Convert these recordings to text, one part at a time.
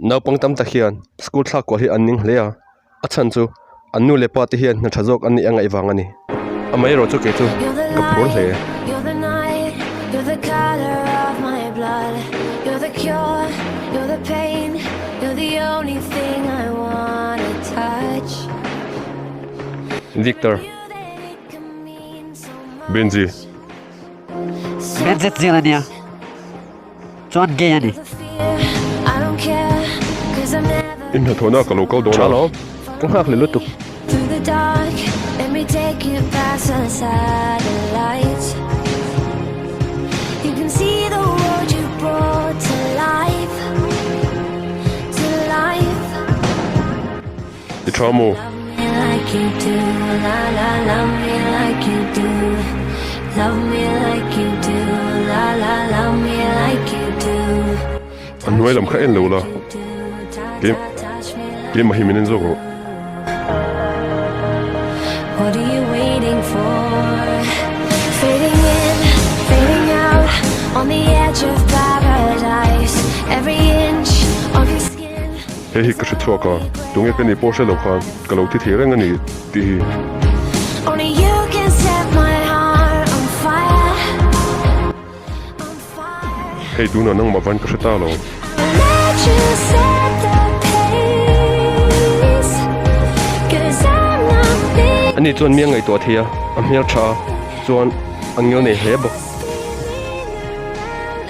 Naupang tam tak hian school thlak kual hi an ning hle a, a chhan chu an nu leh pa te hian hna tha zawk an nih a ngaih vang a ni. Amaherawh chu kei chu ka phur hle. Victor. Benji. Benzet zel a nia. Chuan gay a ni. I hnathawhna ka lo kal dawn a. Tha lawm. Ka nghak leh lutuk. I tha maw? A hnuai lam kha en lo la, keimah hi min en zawk rawh. Hei hi ka hre chhuak a, tunge ka nih pawh hre lo khan ka lo thi thei reng a ni tih hi. Hei tunah nangmah vain ka hre ta lo. Ani chuan mi a ngaihtuah thei a, a hmel tha a, chuan a ngil nei hle bawk.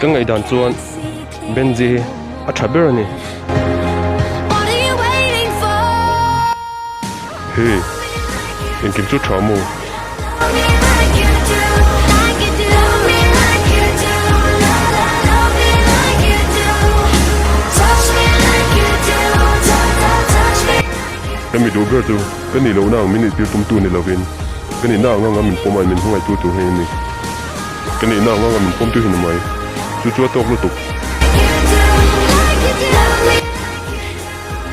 Ka ngaihdan chuan. Benji hi a tha ber a ni. Hey, engkim chu tha maw? Ka mi duh ber chu ka nih lohna ang min intir tumtu ni lovin ka nihna ang anga min pawm a min hmangaihtu tur hi a ni. Ka nihna ang anga min pawmtu hi ni mai. Chu chu a tawk lutuk.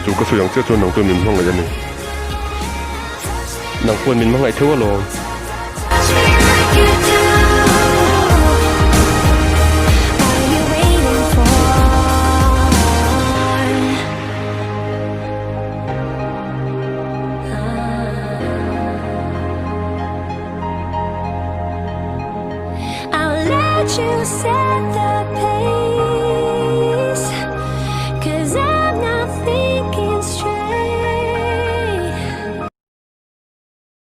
Chu ka sawi ang chiah chuan nang chuan min hmangaih a ni. Nang pawhin min hmangaih theuh alawm.